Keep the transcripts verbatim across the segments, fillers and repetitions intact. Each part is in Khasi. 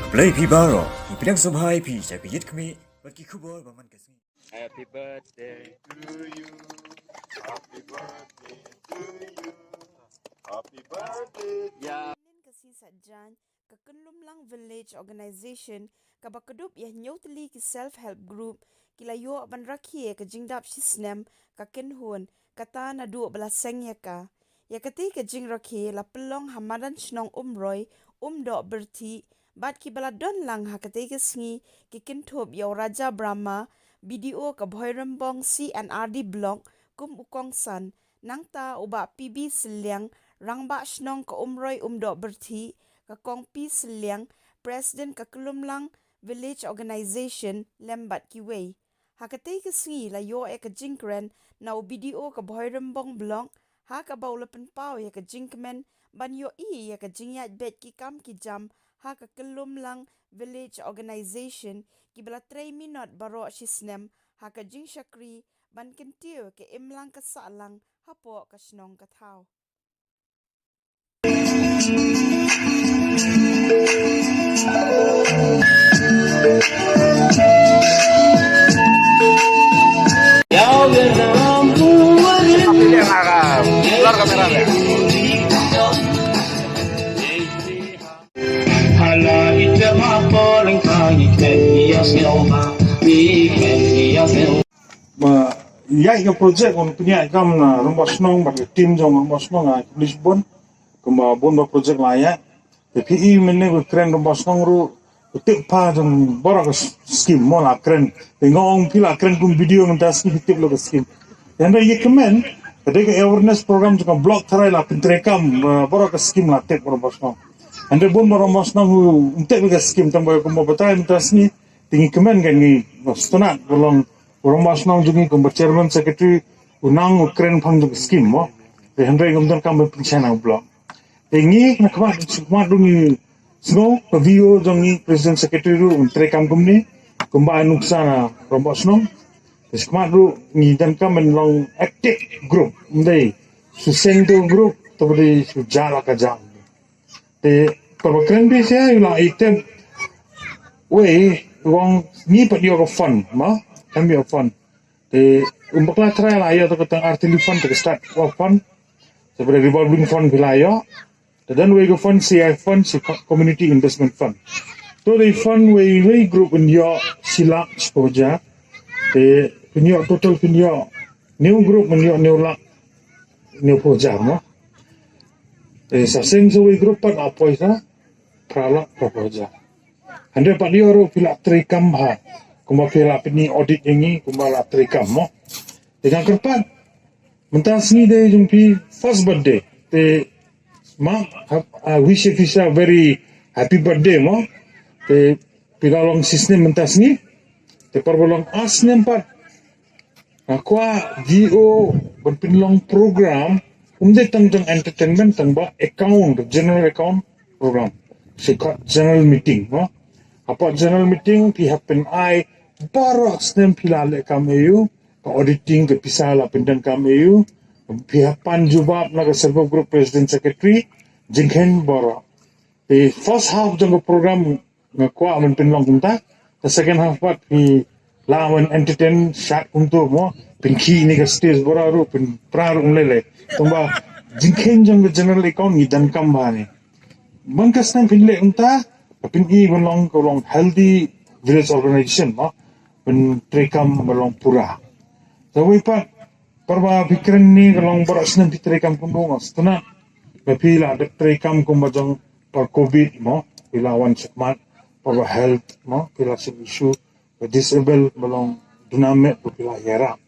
Blei phi baroh, ngi pdiang sngewbha ïa phi sha ka Ïit Khmih bad ki khubor ba man ka sngi. Happy birthday. Ka Sisat Jan, ka Kynlumlang Village Organization, kaba kdup ïa hynñiew tylli ki self help group, ki la ïoh ban rakhe ïa ka jingdap shisnem ka kynhun, kata naduh ba la seng ïa ka. Ïa katei ka jingrakhe la pynlong ha madan shnong Umroi, Umdoh Byrthih, bad kiba la don lang ha katei ka sngi ki kynthup ïa u Raja Brahma, B D O ka Bhoirymbong C and R D Block, kum u kongsan, nangta u Bah P B Sylliang, Rangbah Shnong ka Umroi Umdoh Byrthih, ka Kong P Sylliang, President ka Kynlumlang Village Organization, lem bad kiwei. Ha katei ka sngi la ïoh ïa ka jingkren na u B D O ka Bhoirymbong Block, ha kaba u la pynpaw ïa ka jingkmen ban ïohi ïa ka jingïaid beit ki kam ki jam ha ka Kynlumlang Village Organization, kiba la trei minot baroh shisnem ha ka jingshakri ban kyntiew ïa ka imlang ka sahlang hapoh ka shnong ka thaw. Ba ïa ka project un pynïaid kam na Rangbah Shnong bad ka team jong Rangbah Shnong, ah, ka police bun, kumba bun ba project la ïaid. Te phi i mynne ka kren Rangbah Shnong ruh, ka tip pha jong baroh ka s-, skim mo la kren. Te nga ong phi la kren kum video mynta sngi phi tip la ka skim. Te hynrei ïa kmen, ka dei ka awareness program jong ka block tharai la pyntreikam, ba-, baroh ka skim la tip Rangbah Shnong. Hynrei bun ba Rangbah Shnong ruh ym tip la ka skim, tang ba kumba batai mynta sngi, te ngi kmen kan ngi, ba sngewtynnat ba long u Rangbah Shnong jong ngi kumba chairman secretary u nang u kren phang jong ka skim mo. Te hynrei ngam donkam ban pynshai na block. Te ngi na khmat, khmat ruh ngi sngew ka V O jong ngi president secretary ruh un treikam kumne, kumba ai nuksa na Rangbah Shnong. Te khmat ruh ngi donkam ban long active group, ym dei shu seng tu group, te ba dei shu jah la ka jah. Te kaba kren beit ïa u la i tip, wei, u ong ngi pat ïoh ka fund mo, em ïoh fund. Te um bakla tharai la ïoh, te ka tang ar tylli fund, te ka start wa fund, te ba dei revolving fund phi la ïoh. Te don wei ka fund, C I fund, shi community investment fund. To dei fund wei, wei group yn ïoh shi lak shiphew hajar. Te phin ïoh total phin ïoh, hynñiew group yn ïoh hynñiew lak hynñiewphew hajar mo. Te sa seng sa wei group pat la poi sa phra lak phraphew hajar. Hynrei pat ïoh ruh phi la treikam bha, kumba phi la pyni audit ïa ngi kumba la treikam mo. Te nga kyrpad mynta sngi dei jong phi first birthday. Te ma, ha, ah, wish phi sa very happy birthday mo. Te phi la long shisnem mynta sngi. Te por ba long ar snem pat, nga kwah V O ban pynlong program, um dei tang jong entertainment, tang ba account, general account program. Shi khot general meeting mo. Hapoh general meeting phi hap pyn-ai baroh snem phi la leh kam ïa u, ka auditing, ka pisa la pyndonkam ïa u. Phi hap pan jubab na ka self help group president secretary, jingkheiñ baroh. Te first half jong ka program nga kwah ban pynlong kumta. Te second half pat phi lah ban entertain shat kumto mo, pynkhih ne ka stage baroh ruh, pynpra ruh ym lei lei. Tang ba jingkheiñ jong ka general account ngi donkam bha ne. Man ka snem phin leh kumta, ka pyni ba long, ka long healthy village organization mo, pyntreikam ba long pura. Te wei pat, por ba phi kren ne ka long baroh snem phi treikam kumno, nga sngewtynnat ba phi la dep treikam kumba jong por covid mo, phi la wan shakhmat, por ba health mo, phi la shim issue, ba disable ba long duna met ba phi la ïarap.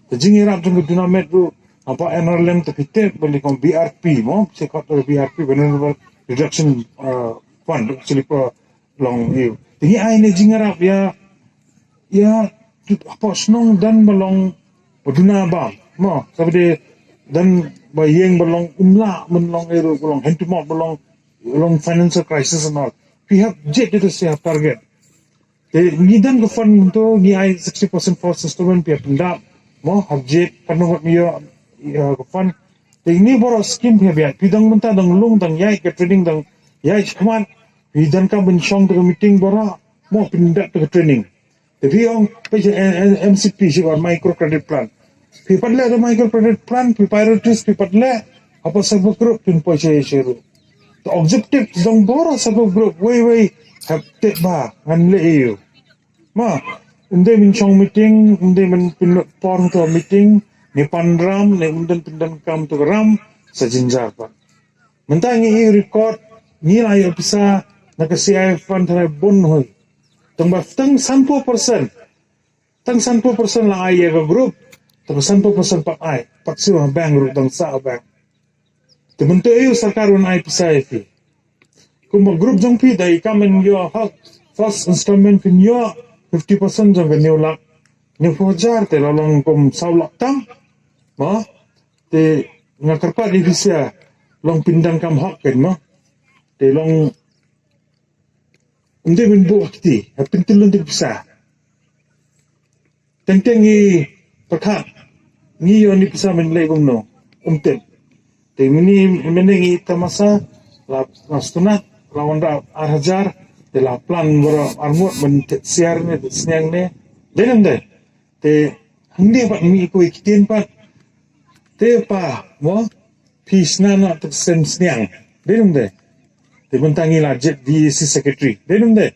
Te jingïarap jong ka duna met ruh, haba N R L M te phi tip ba lei kong B R P mo, shi khot B R P, Vulnerable Reduction, uh, Fund, shi lei ba long ïa u. Te ngi ai ne jingïarap ïa, ïa, hapoh shnong don ba long ba duna bam mo, sa ba dei don ba ïeng ba long um lah, ban long ïa ruh ba long hand to mouth, ba long, ba long financial crisis and all. Phi hap jied ïa u, sa hap target. Te ngi don ka fund mynta, ngi ai sixty percent first installment, phi hap pyndap mo, hap jied, katno ngut ngi ïoh, ïa, ka fund. Te ngi baroh skim phi hap ïaid, phi dang mynta dang lung, dang ïaid ka training, dang ïaid shakhmat, Phi donkam ban shong te ka meeting baroh, mo, pyndat te ka training. Te phi ong phi sha M C P, sha micro credit plan. Phi pat leh te micro credit plan, phi priorities, phi pat leh. Hapoh self help group phin poi sha sha ruh. Te objective jong baroh self help group wei wei, hap tip ba ngan leh ïa u. Ma, ym dei ban shong meeting, ym dei ban pynlut por to meeting, ne pan ram, ne ym dei pyndonkam to ram, sa jynjar pat. Mynta ngi ïoh record, ngi la ïoh pisa na ka C I F fund tharai bun hoi. Tang ba tang sanphew percent. Tang sanphew percent la ai ïa ka group, tang sanphew percent pat ai, pat siew ha bank ruh, tang sah ha bank. Te mynta ïoh sorkar un ai pisa ïa phi. Kumba group jong phi da i kam in ïoh hok, first installment phin ïoh fifty percent jong ka hynñiew lak hynñiewphew hajar te la long kum saw lak tam. Mo, te nga kyrpad ïa phi sha long pyndonkam hok ken mo. Te long ym dei ban buh kti, ha pyntyllun te pisa. Teng teng ngi pyrkhat ngi ïoh ni pisa mynlei kumno, ym tip. Te mynne mynne ngi tamasa la, la stunat la wanrah ar hajar, te la plan baroh arngut ban thied siar ne thied sniang ne. Dei ne ym dei? Te hangne pat ngi kawei ktien pat. Te pa mo, phi sna na te sem sniang. Dei ne ym dei? Te mynta ngi la jied D A C secretary. Dei ne ym dei?